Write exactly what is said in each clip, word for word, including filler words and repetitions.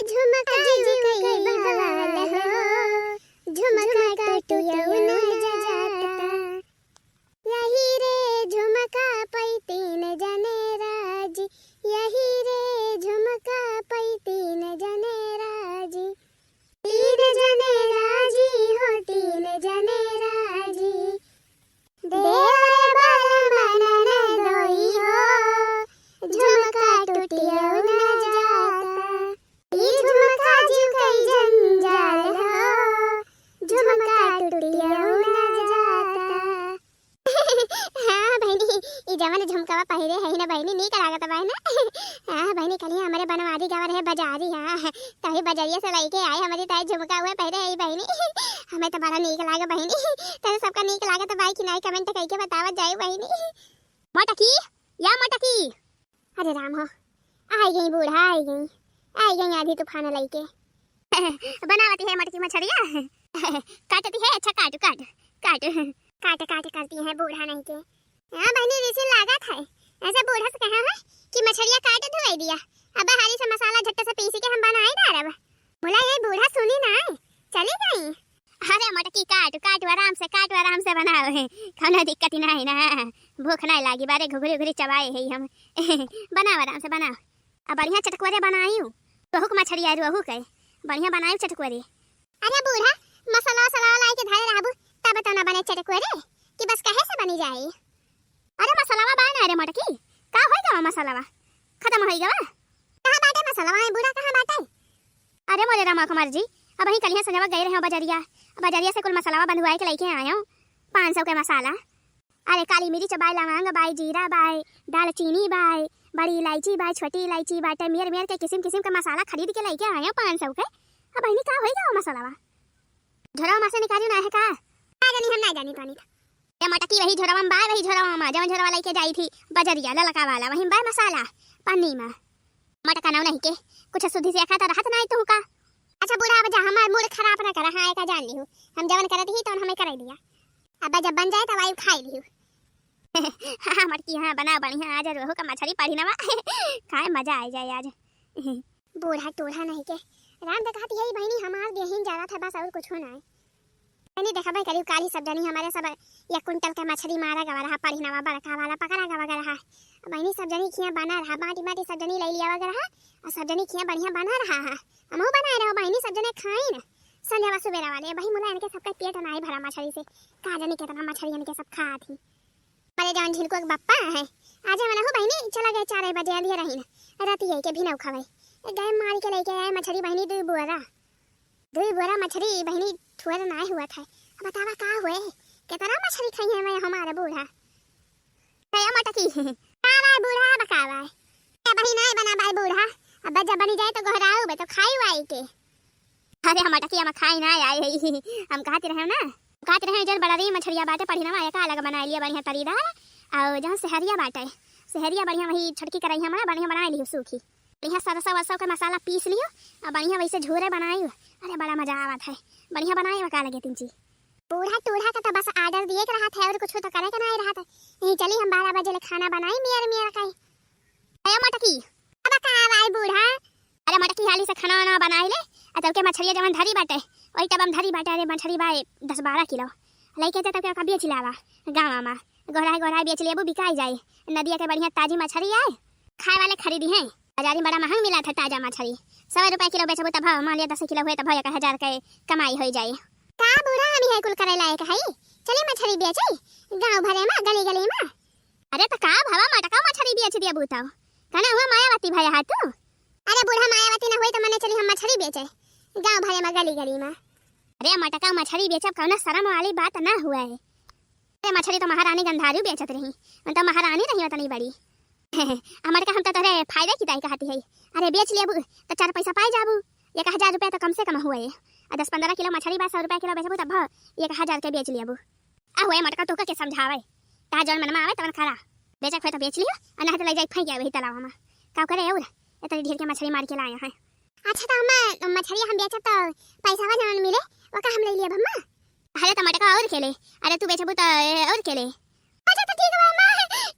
झुमका जीव कई बवाल हो, झुमका टूटियो न जाता। यही रे झुमका पई तीन जने राजी, यही रे झुमका पई तीन जने राजी। तीन जने राजी हो, तीन जने राजी। देवर बलम ननदोई हो, झुमका टूटियो न जाता। ई झुमका जीव कई जंजाल हो, झुमका टूटियो न जाता। हाँ बहिनी, ई जवन झुमकवा पहिरे है ना बहिनी, नीक लागत बा ना। हाँ बहिनी, कलिया हमरे बनवारी गवा रहे बजारी, हाँ, तभी बजरिया से लइके आए हमरी ताई झुमका हुए पहिरे है बहिनी। हमें तो बड़ा नीक लागे बहिनी। तने सबका नीक लागत बा कि नाई, comment कइके बतावत जाए बहिनी। मोटकी, या मोटकी। अरे राम हो, आई गई बूढ़ा, आई गई, आई गई आधी तूफान लइके। बनावती है मोटकी मछरिया। काटती है, अच्छा काट, काट, काट। काट, काट करती है बूढ़ा नहीं के। हाँ बहिनी, रिसी लागत है। ऐसे बूढ़ा से कहा है कि मछरिया काट धुआई दिया। अब हाली से मसाला झट्ट से पीसी के हम बनाए डारब। बोला ये बूढ़ा सुनी ना, चली गई। अरे मोटकी काट, काट आराम से, काट आराम से बनाओ है। कौनो दिक्कत ही ना है ना। भूख ना लागी, बारे घुघरी घुघरी चबाए है हम। बनाओ आराम से बनाओ। अब बढ़िया चटकुरे बनाई। रोहू के मछरिया, रोहू के। बढ़िया बनाई चटकुरे। अरे बूढ़ा, मसाला वसाला लाई के धरे रहबू, तब तो ना बने चटकुरे, कि बस कहे से बनी जाई। अरे मसालावा बा ना रे मोटकी, का होई गवा मसालावा? खत्म होई गवा? कहाँ बाटे मसालावा है बूढ़ा, कहाँ बाटे? अरे मोरे रामा कुमार जी, अबहीं कलिया संझवा गए रहे बजरिया, बजरिया से कुल मसालावा बंधुआई के लइके आयो, पाँच सौ के मसाला। अरे काली मिर्च बाय, लवंग बाय, जीरा बाय, दालचीनी बाय, बड़ी इलायची बाय, छोटी इलायची बाटे, मेर मेर के किसिम किसिम के मसाला खरीद के लइके आयो पाँच सौ के। अब बहिनी का होई गवा मसालावा? झोरवा मा से निकाली ना है का? का जानी, हम ना जानी पानी। ए मोटकी, वही झोरवा मा बा, वही झोरवा मा, जवन झोरवा लइके जाई थी बजरिया ललका वाला, वही बा मसाला पन्नी मा। मोटका नौ नहीं के, कुछ सुधी से अखा तो रहत ना है तू का। अच्छा बूढ़ा, अब जा हमार मूड खराब ना करा, हाँ एका जान लिहू, हम जवन करत ही तवन हमें करे दिया। अब जब बन जाए तब आई खाई लिहू। हाँ मोटकी, हाँ बनाओ बढ़िया, आज रोहू का मछरी पढ़ी ना बा। खाए मजा आ जाए आज। बूढ़ा टूढ़ा नहीं के। राम तो कहत यही बहिनी हमार देहिन जारत है बस और कुछ ना है। बहिनी देखबे करी काली सब जनी हमारे सब एक कुंटल के मछरी मारा गवा रहा, पढ़िनवा बड़का वाला पकड़ा गवा रहा। बहिनी सब जनी खिया बना रहा, बाटी बाटी सब जनी ले लिया रहा, और सब जनी खिया बढ़िया बना रहा है। हमहू बनाए रहो बहिनी, सब जने खाई न। संझवा सुबेरा वाले बही मुला इनके सबके पेट ना भरा मछरी से, का जानी कितना मछरी इनके सब खात ही। अरे जवन झिनकुआ के बप्पा है, आज मन हो बहिनी चला गए चार बजे, अभी रही न, राती आई के भी ना उखावे। गए मार के लेके आए मछरी बहिनी, दो बोरा, दो बोरा मछरी बहिनी, थुअर ना हुआ था। अब बतावा का हुए, कितना मछरी खाई है मैं हमारा बूढ़ा। ए मोटकी, का बाय बूढ़ा, बकावा? ए बहिनी, बना बाय बूढ़ा, अब जब बनी जाए तो गोहराऊ बे तो खाई वाई के। अरे हम मोटकी, हम खाई ना आए है, हम कहत रहे ना, कहत रहे जन बड़ा री मछरिया बाटे, पढ़िनवा एका अलग बनाए लिया बढ़िया तरीदार, और जहाँ सहरिया बाटे, सहरिया बढ़िया वही छोटकी कराई हमारा बढ़िया बनाए लियो सूखी, बढ़िया सरसों वरसों के मसाला पीस लियो, और बढ़िया वैसे झूरे बनाई। अरे बड़ा मजा आवत है, बढ़िया बनाए का लगे तिनची। बूढ़ा टूढ़ा का तो बस order दिए के रहत है और कुछ तो करे के नहीं रहत है। यही चली हम बारह बजे ले खाना बनाई मेर मेर का। ए मोटकी, अब का भाई बूढ़ा? अरे मोटकी हाली से खाना वाना बनाई ले, आ तब के मछरिया जवन धरी बाटे, वही टब हम धरी बाटे। अरे मछरी बाय दस बारह किलो, लइके जा तब के का बेच लावा गाँव मा, गोहराए गोहराए बेच लेबू, बिकाई जाए। नदिया के बढ़िया ताजी मछरी आए, खाए वाले खरीदी हैं। बाजारी में बड़ा महंग मिला था ताजा मछरी, सौ रुपया किलो बेचबू तब मान लिया दस किलो हुए तब एक हजार के कमाई हो जाए। का बूढ़ा हम है कुल करे लायक है, चली मछरी बेचे गाँव भरे मा गली गली मा। अरे तो का भवा मोटका मछरी बेच दिया बूता, कना हुआ मायावती भया है तू? अरे बूढ़ा मायावती ना हुई तो मने चली हम मछरी बेचे गाँव भरे मा गली गली मा। अरे मोटका मछरी बेचब कौनो शर्म वाली बात ना हुआ है। अरे मछरी तो महारानी गंधारू बेचत रही, उन तो महारानी रही उतनी बड़ी। मोटका हम तो तोरे फायदे की ताई कहती है। अरे बेच लेबू तो चार पैसा पाई जाबू, एक हजार रुपया तो कम से कम हुए। आ दस पन्द्रह किलो मछरी बा, सौ रुपया किलो बेचबू तब एक हजार के बेच लेबू। आ हुए मोटका तोहका के समझावे, ता जौन मन में आवे तवन करा। बेचे खोए तो बेच लियो, और ना तो ले जाई फेंक आवे ही तालाब में। का करे और इतनी ढेर के मछली मार के लाए हैं। अच्छा तो हम मछली हम बेचब तो पैसा जौन मिले वो का हम ले लिया अम्मा? अरे तो मोटका और के ले, अरे तू बेचबू तो और के ले। अच्छा तो ठीक बा अम्मा,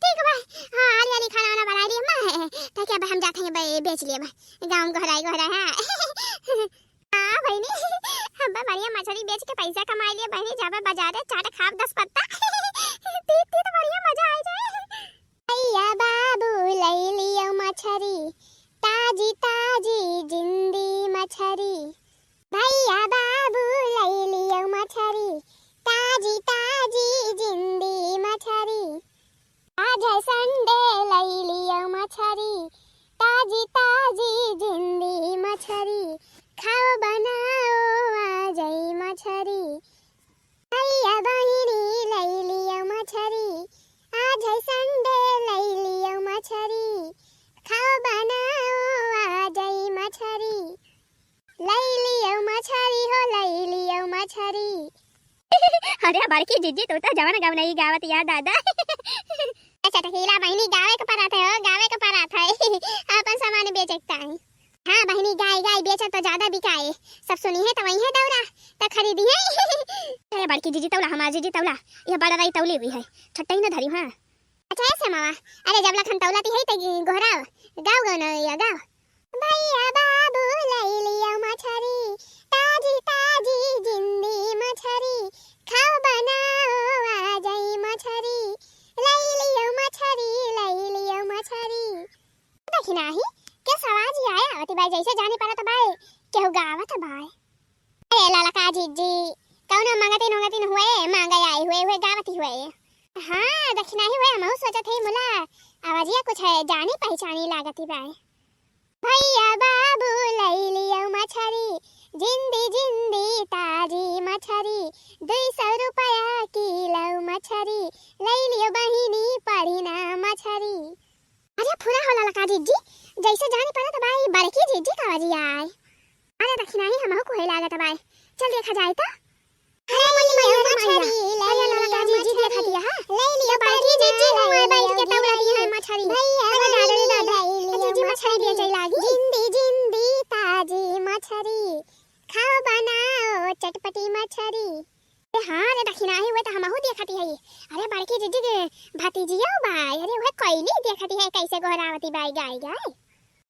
ठीक बा। हाँ आली आली खाना वाना बनाई दी अम्मा, ताकि अब हम जाते हैं बे-, बेच लिए बा। गाँव गोहराई गोहराई हाँ। बाजारे चाट खाब दस पत्ता। तीत तीत बढ़िया मजा आ जाए। भैया बाबू लई लियो मछरी, ताजी ताजी जिंदी मछरी। भैया बाबू लई लियो मछरी, ताजी ताजी जिंदी मछरी। आज है संडे लई लियो मछरी, ताजी ताजी जिंदी मछरी। खाओ बनाओ आ जाई मछरी। भैया बहिनी लई लियो मछरी, आज है संडे लई लियो मछरी। खाओ बनाओ आ जाई मछरी। लई लियो मछरी हो, लई लियो मछरी। अरे बड़की जिज्जी, तू तो जवन गवनई गावत या दादा। अच्छा टकीला बहिनी, गावे के परात है हो, गावे के परात है। आपन सामान बेचे के ताई। हाँ बहिनी, गाय गाय बेचे तो ज्यादा बिकाए। सब सुनी है तो वही है दौरा, तो खरीदी है। अरे बड़की जिज्जी तौला, हमार जिज्जी तौला, यह बड़ा रही तौली हुई है, ठट्टा ही ना धरी। हाँ। अच्छा ऐसे मावा, अरे जब लखन तौला ती है तो गोहराओ, गाओ गाओ ना या गाओ। भैया बाबू लई लियो मछरी, ताजी ताजी जिंदी मछरी। खाओ बनाओ आ जाई मछरी। लई लियो मछरी, लई लियो मछरी। देखी नाही, के सवाज ही आया आवती बाय, जैसे जानी पड़त बाय, केहू गावत बाय। अरे ललका जिज्जी, कौनो मंगतिन उंगतिन हुए, मांगे आई हुए, हुए गावती हुए। हाँ, देखी नाही हुए, हमहू सोचत हई मुला, आवाजिया कुछ है, जानी पहचानी लागती बाय। भैया बाबू लई लियो मछरी, जिंदी जिंदी ताजी मछरी, दुई सौ रुपया किलो मछरी, लई लियो बहिनी पढ़ी ना मछरी। अरे फुरा हो ललका जिज्जी, जैसे जानी पड़त बाय, बड़की जिज्जी का आवाजिया आय। अरे देखी नाही, हमहू कोहे लागत बाय, चल देखा जाए तो। अरे मोरी मैया, अरे मोरी मैया। अरे ललका जिज्जी देखा दिया है। ले लियो तो बड़की जिज्जी हुए बैठ के तौला दी है मछरी। भैया अरे दादा रे दादा, जिज्जी मछरी बेचे लागी। जिंदी जिंदी ताजी मछरी, खाओ बनाओ चटपटी मछरी। अरे हाँ रे, देखी नाही हुए तो हमहू देखती है। अरे बड़की जिज्जी के भतीजिया बाय, अरे वह कैली देखती है, कैसे गोहरावती बाय गाय गाय।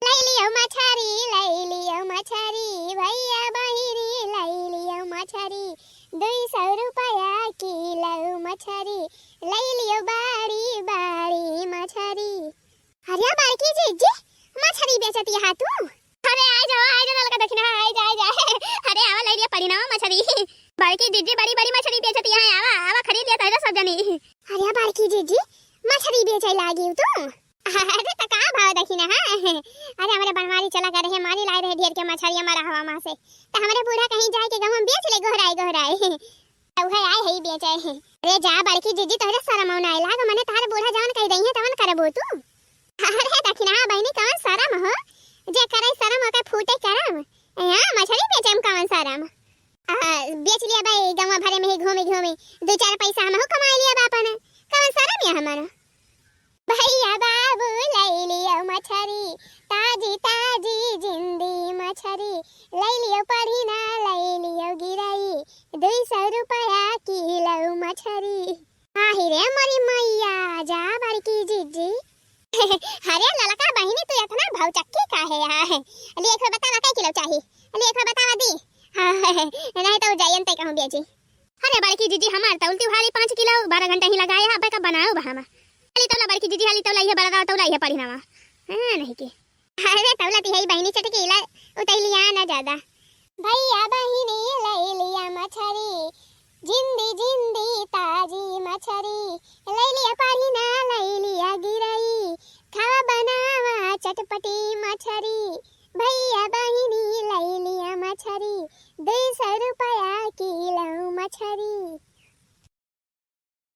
लई लियो मछरी, लई लियो मछरी, भैया बहिनी लई लियो मछरी, दुई सौ रुपया किलो मछरी, लई लियो बड़ी बड़ी मछरी। अरे बड़की जिज्जी, मछरी बेचती है तू? अरे आ जाओ, आ जाओ ललका दखिना, आ जा, आ जा। अरे आवा लई लिया पड़ी ना मछरी। बड़की जिज्जी बड़ी बड़ी मछरी बेचती है, आवा, आवा खरीद लिया तहरा सब जनी। अरे बड़की जिज्जी, मछरी बेचे लागी तू? अरे त का भाव देखी ना, हाँ? अरे हमरे बनवारी चला गए रहे, मारी लाए रहे ढेर के मछरिया मरा हवा माँ से, त हमरे बूढ़ा कहीं जाए के गहुम बेच ले गोहराए गोहराए। त उहे आए है बेचे। अरे जा बड़की जिज्जी, तोहरे शरम ना आए लाग, मने तोहरे बूढ़ा जवन कह दई है तवन करबो तू। अरे दखिना बहिनी कवन शरम हो, जे करे शरम ओके फूटे करम। यहाँ मछरी बेचे में कवन शरम? आ, बेच लिया भाई, गंवा भरे में ही घूमी घूमी दो चार पैसा हमहू कमाई लिया बा अपन, कवन शरम या हमारा? भैया बाबू लई लियो मछरी, ताजी ताजी जिंदी मछरी, लई लियो पढ़ी ना लई लियो गिरई, दुई सौ रुपया किलो मछरी। आही रे मोरी मैया, जा बड़की जिज्जी। अरे ललका बहिनी, तू इतना भौचक्की काहे है? ले एक बतावा कै किलो चाही, ले एक बतावा दी। हाँ, नहीं तो जायन ते कहूँ बेची। अरे बड़की जिज्जी, हमार तौल तिहारी पाँच किलो, बारह घंटा ही लगाए है, अब का बनाओ बहामा। हाली तौला बड़की जिज्जी, हाली तौला, ये बड़ा तौला, ये पढ़ी नावा। हाँ, नहीं के। अरे तौला तिहाई बहिनी चटकीला, उतैलिया ना ज्यादा। भैया बहिनी लई लिया मछरी, जिंदी जिंदी ताजी मछरी, लई लिया पढ़ी ना लई लिया गिरई, खावा बनावा चटपटी मछरी। भैया बहिनी लई लिया मछरी, दुई सौ रुपया किलो मछरी।